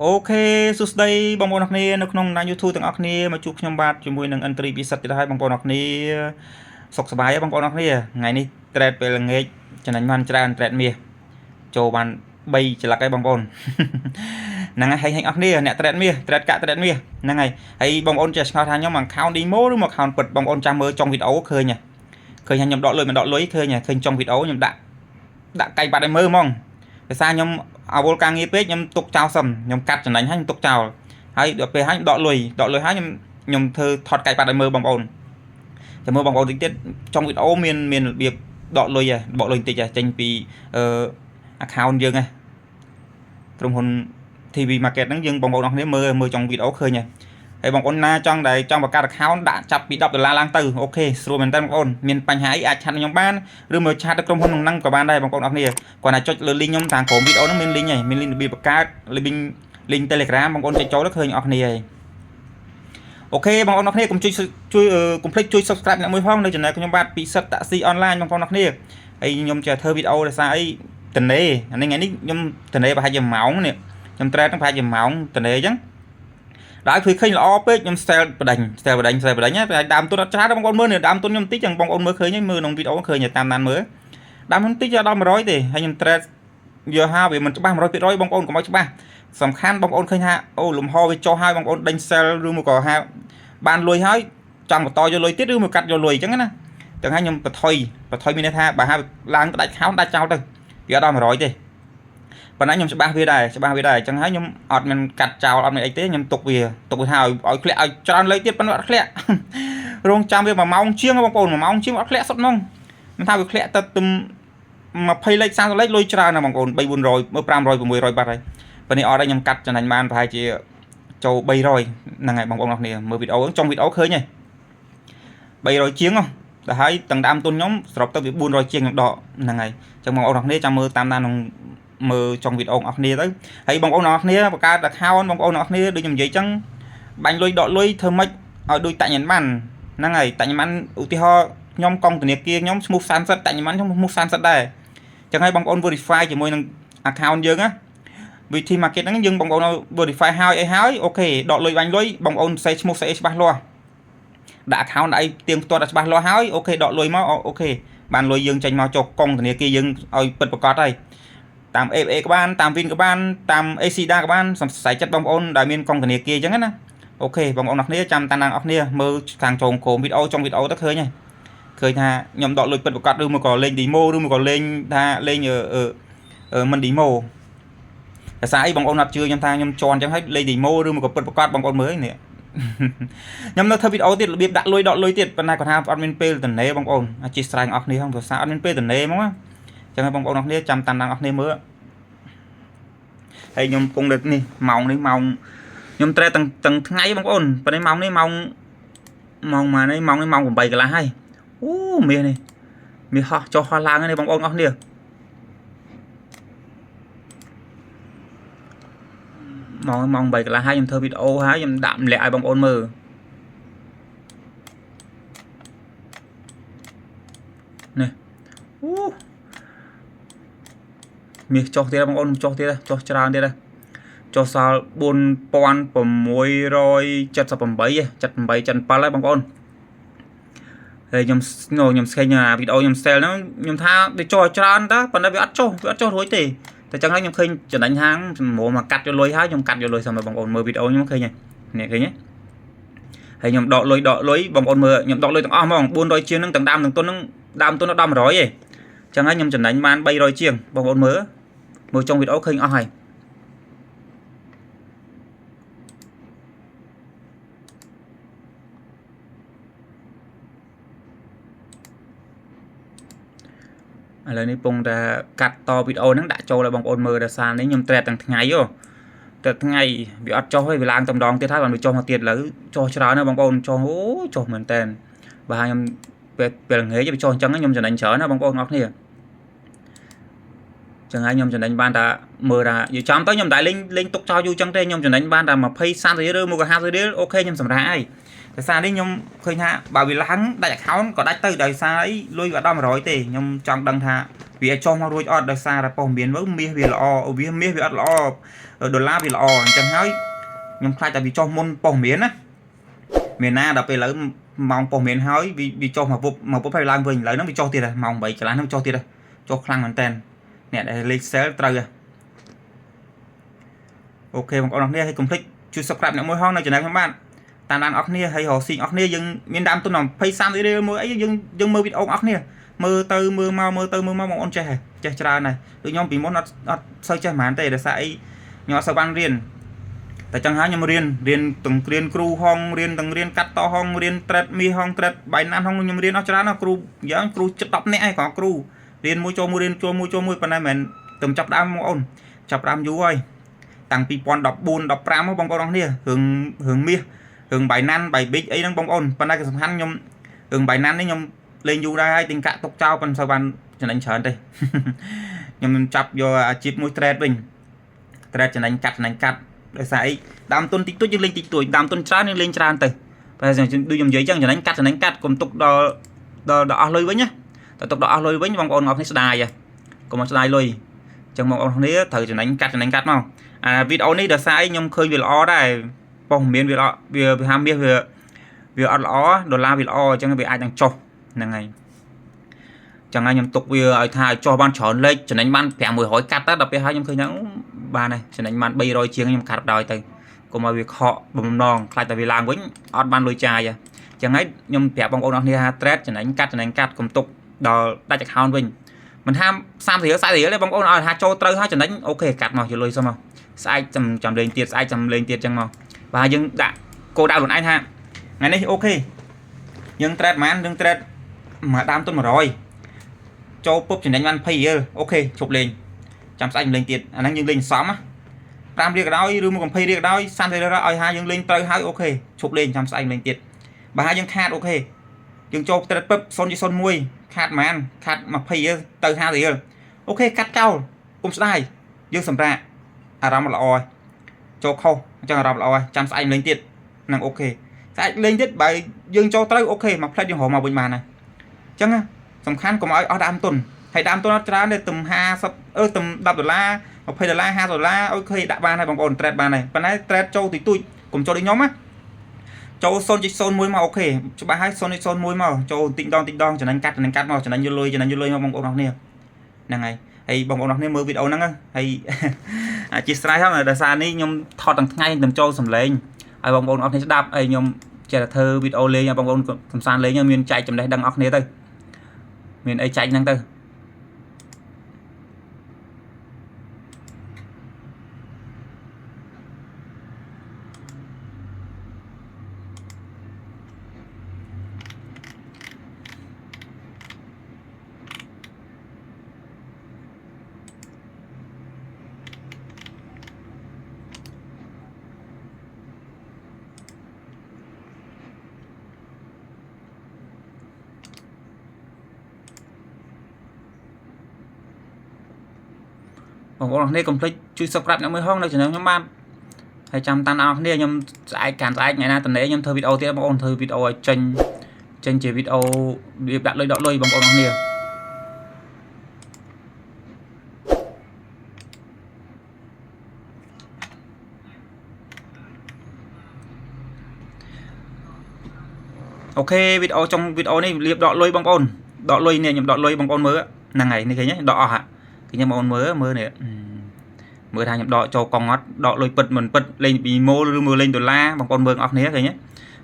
OK សួស្តីបងប្អូនអរគ្នានៅក្នុងបណ្ដាញ YouTube ទាំងអស់គ្នាមកជួបខ្ញុំបាទជាមួយនឹង Entry ពិសិដ្ឋទៀតហើយបងប្អូនអរគ្នាសុខសប្បាយទេបងប្អូនអរគ្នាថ្ងៃនេះ trade ពេលល្ងាចចំណេញបានច្រើន trade មាសចូលបាន3ចលឹកហើយបងប្អូន ហ្នឹងហើយហែងអស់គ្នាអ្នក trade មាស trade កាក់ trade មាសហ្នឹងហើយហើយបងប្អូនចេះឆ្ងល់ថាខ្ញុំ account demo ឬមក account ពិតបងប្អូនចាំមើលចុងវីដេអូឃើញឃើញថាខ្ញុំដកលុយមិនដកលុយឃើញឃើញចុងវីដេអូខ្ញុំដាក់ដាក់កៃបាត់ឲ្យមើលហ្មងដោយសារខ្ញុំអវលការងារពេកខ្ញុំទុកចោលសិនខ្ញុំកាត់ចំណេញហើយខ្ញុំទុកចោលហើយដល់ពេលហើយខ្ញុំដកលុយដកលុយហើយខ្ញុំខ្ញុំធ្វើថតកៃបាត់ឲ្យមើលបងប្អូនចាំមើលបងប្អូនតិចទៀតចុងវីដេអូមានមានរបៀបដកលុយហ៎បកលុយបន្តិចហ៎ចេញពីអឺ account យើងហ៎ក្រុមហ៊ុន TV Market ហ្នឹងយើងបងប្អូនអរគ្នាមើលមើលចុងវីដេអូឃើញហើយហើយបងប្អូនណាចង់ដែលចង់បង្កើត account ដាក់ចាប់ពី10ដុល្លារឡើងទៅ OK ស្រួលមែនតើបងប្អូនមានបញ្ហាអីអាច chat ខ្ញុំបានឬមក chat ទៅក្រុមហ៊ុនក្នុងហ្នឹងក៏បានដែរបងប្អូនអរគ្នាគាត់ថាចុចលើ link ខ្ញុំតាមក្រោមវីដេអូហ្នឹងមាន link ហើយមាន link របៀបបង្កើត link Telegram បងប្អូនចុចចូលទៅឃើញអស់គ្នាហើយ OK បងប្អូនអរគ្នាកុំជួយជួយកុំភ្លេចជួយ Subscribe អ្នកមួយផងនៅ Channel ខ្ញុំបាទពិសិដ្ឋតាក់ស៊ីអនឡាញបងប្អូនអរគ្នាហើយខ្ញុំចេះធ្វើវីដេអូដោយសារអីតនេអានេះថ្ងៃនេះខ្ញុំតនេប្រហែលជាម៉ោងនេះខ្ញុំ trade ហ្នឹងប្រហែលជាម៉ោងតនេអញ្ចឹងដល់ឃើញឃើញល្អពេកខ្ញុំ sell បដិញ sell បដិញ sell បដិញហើយដើមទុនអត់ច្រើនបងប្អូនមើលនេះដើមទុនខ្ញុំតិចចឹងបងប្អូនមើលឃើញហើយមើលក្នុងវីដេអូឃើញតាមដានមើលដើមទុនតិចដល់100ទេហើយខ្ញុំ trade យកហាវាមិនច្បាស់100%បងប្អូនកុំឲ្យច្បាស់សំខាន់បងប្អូនឃើញថាអូលំហវាចុះហើយបងប្អូនដេញ sell ឬមកក៏ហាបានលុយហើយចង់បន្តយកលុយទៀតឬមកកាត់យកលុយអញ្ចឹងណាចឹងហើយខ្ញុំបន្ថយបន្ថយមានន័យថាបើហាឡើងទៅដាច់ខោដាច់ចោលទៅវាអត់ដល់100ទេប៉ុន្តែខ្ញុំច្បាស់វាដែរច្បាស់វាដែរអញ្ចឹងហើយខ្ញុំអត់មានកាត់ចោលអត់មានអីទេខ្ញុំទុកវាទុកវាថាឲ្យឲ្យធ្លាក់ឲ្យច្រើនលេខទៀតប៉ុន្តែអត់ធ្លាក់ រងចាំវា1ម៉ោងជាងបងប្អូន1ម៉ោងជាងអត់ធ្លាក់សុទ្ធហ្មងមិនថាវាធ្លាក់ទៅទឹម20លេខ30លេខលុយច្រើនណាស់បងប្អូន3 400មើល500 600បាត់ហើយប៉ុន្តែអត់ទេខ្ញុំកាត់ចំណេញបានប្រហែលជាចូល300ហ្នឹងហើយបងប្អូនអរគ្នាមើលវីដេអូចុងវីដេអូឃើញហើយ300ជាងហ៎ដល់ហើយទាំងដើមទុនខ្ញុំសរុបទៅវា400ជាងខ្ញុំដកហ្នឹងហើយអញ្ចឹងបងប្អូនអរគ្នាចាំមើលតាមដានក្នុងមើលចុងវីដេអូអរគ្នាទៅហើយបងប្អូនអរគ្នាបង្កើត account បងប្អូនអរគ្នាដូចខ្ញុំនិយាយចឹងបាញ់លុយដកលុយធ្វើម៉េចឲ្យដូចតញ្ញបានហ្នឹងហើយតញ្ញបានឧទាហរណ៍ខ្ញុំកងធនាគារខ្ញុំឈ្មោះ30តញ្ញបានខ្ញុំឈ្មោះ30ដែរចឹងហើយបងប្អូន verify ជាមួយនឹង account យើងណាវិធី market ហ្នឹងយើងបងប្អូន verify ហើយអីហើយ OK ដកលុយបាញ់លុយបងប្អូនសេឈ្មោះសេអីច្បាស់លាស់ដាក់ account ដាក់អីទៀងផ្ទាត់ឲ្យច្បាស់លាស់ហើយ OK ដកលុយមក OK បានលុយយើងចេញមកចុះកងធនាគារយើងឲ្យពិតប្រាកដហើយតាម ABA ក៏បានតាម Win ក៏បានតាម ACLEDA ក៏បានសំសៃចិត្តបងប្អូនដែលមានកងធនាគារអញ្ចឹងណា OK បងប្អូនអរគ្នាចាំតាមដានអរគ្នាមើលខាងចុងក្រោមវីដេអូចុងវីដេអូទៅឃើញហើយឃើញថាខ្ញុំដកលុយពិតប្រាកដឬមកក៏លេង demo ឬមកក៏លេងថាលេងអឺមិន demo ភាសាអីបងប្អូនអត់ជឿខ្ញុំថាខ្ញុំជន់អញ្ចឹងហើយលេង demo ឬមកក៏ពិតប្រាកដបងប្អូនមើលនេះខ្ញុំនៅធ្វើវីដេអូទៀតរបៀបដាក់លុយដកលុយទៀតប៉ុន្តែគាត់ថាអត់មានពេលតនេបងប្អូនអធិស្ឋានអស់គ្នាហ្នឹងភាសាអត់មានពេលតនេហ្មងអញ្ចឹងហើយបងប្អូនអស់គ្នាចាំតាមដានអស់គ្នាមើលហើយខ្ញុំកំពុងតែនេះម៉ោងនេះម៉ោងខ្ញុំ trade ទាំងទាំងថ្ងៃបងប្អូនប៉ុន្តែម៉ោងនេះម៉ោងម៉ោងម៉ានេះម៉ោងនេះម៉ោង8កន្លះហើយអូមាសនេះមាសហោះចុះហោះឡើងនេះបងប្អូនអស់គ្នាម៉ោងម៉ោង8កន្លះហើយខ្ញុំធ្វើវីដេអូហើយខ្ញុំដាក់ម្លាក់ឲ្យបងប្អូនមើលនេះអូមាសចុះទៀតបងប្អូនចុះទៀតចុះច្រើនទៀតចុះសល់4678 78 77ហើយបងប្អូនហើយខ្ញុំខ្ញុំស្ខេញអាវីដេអូខ្ញុំ sell ហ្នឹងខ្ញុំថាវាចុះច្រើនតើប៉ុន្តែវាអត់ចុះវាអត់ចុះរួចទេតែចឹងហើយខ្ញុំឃើញចំណេញហាងសម្រុំមកកាត់យកលុយហើយខ្ញុំកាត់យកលុយសម្រាប់បងប្អូនមើលវីដេអូខ្ញុំឃើញហើយនេះឃើញទេហើយខ្ញុំដកលុយដកលុយបងប្អូនមើលខ្ញុំដកលុយទាំងអស់ហ្មង400ជាងហ្នឹងទាំងដើមទាំងទុនហ្នឹងដើមទុនដល់100ឯងចឹងហើយខ្ញុំចំណេញបាន300ជាងបងប្អូនមើលមើលចុងវីដេអូឃើញអស់ហើយឥឡូវនេះពងតែកាត់តវីដេអូហ្នឹងដាក់ចូលឲ្យបងប្អូនមើលដោយសារនេះខ្ញុំ trade ទាំងថ្ងៃហ៎តែថ្ងៃវាអត់ចុះទេវាឡើងតែម្ដងទៀតហើយបានវាចុះមកទៀតឥឡូវចុះច្រើនណាស់បងប្អូនចុះអូចុះមែនតើបើខ្ញុំពេលពេលល្ងាចវាចុះអញ្ចឹងខ្ញុំចំណេញច្រើនណាបងប្អូនអរគ្នាចឹងហើយខ្ញុំចំណេញបានតែមើលថាយល់ចំទៅខ្ញុំតែលេងលេងទុកចោលយូរចឹងទេខ្ញុំចំណេញបានតែ20 30រៀលឬមួយក៏50រៀល OK ខ្ញុំសម្រាប់ហើយដោយសារនេះខ្ញុំឃើញថាបើវាឡើងដាច់ account ក៏ដាច់ទៅដោយសារអីលុយវាដល់100ទេខ្ញុំចង់ដឹងថា វាចុះមករួចអត់ដោយសារតែប៉ុស្តិ៍មានមើលមាសវាល្អវាមាសវាអត់ល្អដុល្លារវាល្អអញ្ចឹងហើយខ្ញុំខ្លាចតែវាចុះមុនប៉ុស្តិ៍មានណាមានណាដល់ពេលឥឡូវម៉ោងប៉ុស្តិ៍មានហើយវាចុះមកពុបមកពុបហើយឡើងវិញឥឡូវហ្នឹងវាចុះទៀតហើយម៉ោង8កន្លះហ្នឹងចុះទៀតហើយចុះខ្លាំងមែនតើអ្នកដែលលេខ sell ត្រូវហ៎OK បងប្អូនអរគ្នាហើយកុំភ្លេចជួយ subscribe អ្នកមួយហងនៅ channel ខ្ញុំបាទតាមដានអរគ្នាហើយរកស៊ីអរគ្នាយើងមានដើមទុន20 30រៀលមើលអីយើងយើងមើលវីដេអូអរគ្នាមើលទៅមើលមកមើលទៅមើលមកបងប្អូនចេះហើយចេះច្រើនហើយដូចខ្ញុំពីមុនអត់អត់សូវចេះហ្មងទេដោយសារអីខ្ញុំអត់សូវបានរៀនតែចឹងហើយខ្ញុំរៀនរៀនទាំងរៀនគ្រូហងរៀនទាំងរៀនកាត់តហងរៀន trade មាសហង trade Binance ហងខ្ញុំរៀនអស់ច្រើនណាស់គ្រូយ៉ាងគ្រូជិត10នាក់ហើយគ្រាន់គ្រូរៀនមួយចូលមួយរៀនចូលមួយចូលមួយប៉ុន្តែមិនមែនទៅចាប់ដើមបងប្អូនចាប់ដើមយូរហើយតាំងពី2014 15មកបងប្អូនអរគ្នារឿងរឿងមាសរឿង Binance Bybit អីហ្នឹងបងប្អូនប៉ុន្តែសំខាន់ខ្ញុំរឿង Binance នេះខ្ញុំលេងយូរដែរហើយទិញកាក់ទុកចោលប៉ុន្តែសូវបានចំណេញច្រើនទេ ខ្ញុំចាប់យកអាជីពមួយ trade វិញ trade ចំណេញកាត់ចំណេញកាត់ដោយសារអីដើមទុនតិចតួចយើងលេងតិចតួចដើមទុនច្រើនយើងលេងច្រើនទៅតែដូចខ្ញុំនិយាយចឹងចំណេញកាត់ចំណេញកាត់កុំទុកដល់ដល់ដល់អស់លុយវិញណាតែទុកដល់អស់លុយវិញបងប្អូនទាំងអស់គ្នាស្ដាយកុំមកស្ដាយលុយចឹងបងប្អូនគ្នាត្រូវចំណេញកាត់ចំណេញកាត់មកអាវីដេអូនេះដោយសារអីខ្ញុំឃើញវាល្អដែរប៉ុស្តិ៍មានវាល្អវាវាហាមាសវាវាអត់ល្អដុល្លារវាល្អអញ្ចឹងវាអាចនឹងចុះហ្នឹងហើយចឹងហើយខ្ញុំទុកវាឲ្យថាឲ្យចុះបានច្រើនលេខចំណេញបាន5 100កាត់ទៅដល់ពេលហើយខ្ញុំឃើញថាបានហើយចំណេញបាន300ជាងខ្ញុំកាត់ដល់ទៅកុំឲ្យវាខកបំណងខ្លាចតែវាឡើងវិញអត់បានលុយចាយអញ្ចឹងហើយខ្ញុំប្រាប់បងប្អូនអរគ្នាថា trade ចំណេញកាត់ចំណេញកាត់កុំទុកដល់ដាច់ account វិញមិនថា30រៀល40រៀលទេបងប្អូនឲ្យថាចូលត្រូវហើយចំណេញ OK កាត់មកយកលុយសុំមកស្អែកចាំចាំលេងទៀតស្អែកចាំលេងទៀតអញ្ចឹងមកបាទយើងដាក់គោលដៅខ្លួនឯងថាថ្ងៃនេះ OK យើង trade ប៉ុន្មានយើង trade មកដើមទុន100ចូលពុបចំណេញបាន20រៀល OK ជប់លេងចាំស្អែកលេងទៀតអាហ្នឹងយើងលេងសមណា5រៀលក៏ដោយឬមក20រៀលក៏ដោយ30រៀលក៏ដោយឲ្យហាយើងលេងត្រូវហើយ OK ឈប់លេងចាំស្អែកលេងទៀតបើហាយើងខាត OK យើងចូល trade ពឹប0.01ខាតប៉ុន្មានខាត20រៀលទៅ50រៀល OK កាត់ចោលកុំស្ដាយយើងសម្រាប់អារម្មណ៍ល្អហើយចូលខុសអញ្ចឹងអារម្មណ៍ល្អហើយចាំស្អែកលេងទៀតនឹង OK ស្អែកលេងទៀតបើយើងចូលត្រូវ OK មួយផ្លែតយើងរកមកវិញបានហើយអញ្ចឹងសំខាន់កុំឲ្យអស់ដើមទុនហើយដើមទុនអត់ច្រើនទេទំ50អឺទំ10ដុល្លារ20ដុល្លារ50ដុល្លារ OK ដាក់បានហើយបងប្អូន trade បានហើយប៉ុន្តែ trade ចូលតិចតួចកុំចូលដូចខ្ញុំណាចូល0.01មក OK ច្បាស់ហើយ0.01មកចូលតិចដងតិចដងចំណេញកាត់ចំណេញកាត់មកចំណេញយលុយចំណេញយលុយមកបងប្អូនអរគ្នាហ្នឹងហើយហើយបងប្អូនអរគ្នាមើលវីដេអូហ្នឹងហើយអធិស្ឋានហ្នឹងដោយសារនេះខ្ញុំថតទាំងថ្ងៃខ្ញុំចូលសំឡេងហើយបងប្អូនអរគ្នាស្ដាប់ហើយខ្ញុំចេះតែធ្វើវីដេអូលេងឲ្យបងប្អូនកំសាន្តលេងមានចែកចំណេះដឹងអរគ្នាទៅមានអីចែកហ្នឹងទៅបងប្អូនអរគ្នាកុំភ្លេចជួយ Subscribe អ្នកមើលហងនៅ channel ខ្ញុំបាទហើយចាំតាមអរគ្នាខ្ញុំស្អែកកាន់ស្អែកថ្ងៃណាតនេខ្ញុំធ្វើវីដេអូទៀតបងប្អូនធ្វើវីដេអូឲ្យចេញចេញជាវីដេអូរបៀបដាក់លុយដកលុយបងប្អូនអរគ្នា OK វីដេអូចុងវីដេអូនេះលៀបដកលុយបងប្អូនដកលុយនេះខ្ញុំដកលុយបងប្អូនមើលហ្នឹងហើយនេះឃើញទេដកអស់ហ่ะឃើញបងប្អូនមើលមើលនេះមើលថាខ្ញុំដកចូលកង់អត់ដកលុយពិតមិនពិតលេងពីម៉ូលឬមើលលេងដុល្លារបងប្អូនមើលអស់គ្នាឃើញទេ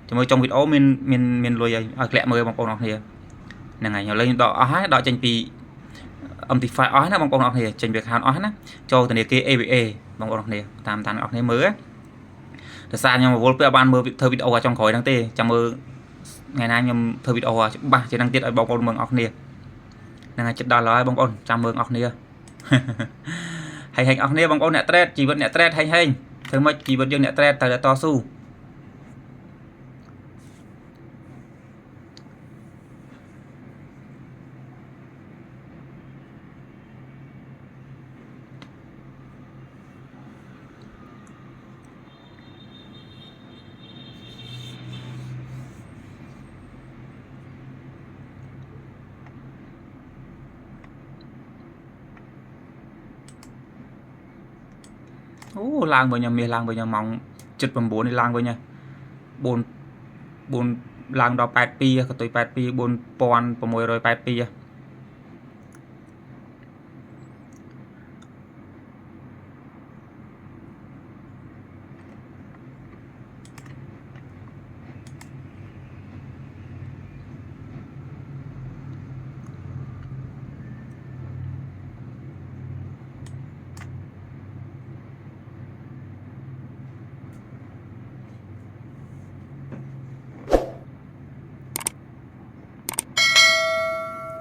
ជាមួយចុងវីដេអូមានមានមានលុយឲ្យឲ្យក្លាក់មើលបងប្អូនអស់គ្នាហ្នឹងហើយឥឡូវខ្ញុំដកអស់ហើយដកចេញពី MT5 អស់ណាបងប្អូនអស់គ្នាចេញពី account អស់ណាចូលធនាគារ ABA បងប្អូនអស់គ្នាតាមតាមអស់គ្នាមើលដោយសារខ្ញុំរវល់ពេលអត់បានមើលធ្វើវីដេអូអាចុងក្រោយហ្នឹងទេចាំមើលថ្ងៃណាខ្ញុំធ្វើវីដេអូច្បាស់ជាងហ្នឹងទៀតឲ្យបងប្អូនមើលអស់គ្នាហ្នឹងហើយចិត្តដល់ហើយបងប្អូនចាំមើលអស់គ្នាហើយហែងអស់គ្នាបងប្អូនអ្នក trade ជីវិតអ្នក trade ហែងហែងធ្វើម៉េចជីវិតយើងអ្នក trade ត្រូវតែតស៊ូ អូឡើងវិញមាសឡើងវិញម៉ោង7:09នេះឡើងវិញ4 4ឡើងដល់82កតុយ82 4682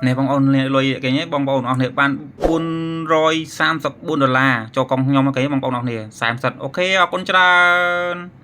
នេះបងប្អូនលុយគេបងប្អូនអស់គ្នាបាន434ដុល្លារចូលកុងខ្ញុំគេបងប្អូនអស់គ្នា40 OK អរគុណច្រើន។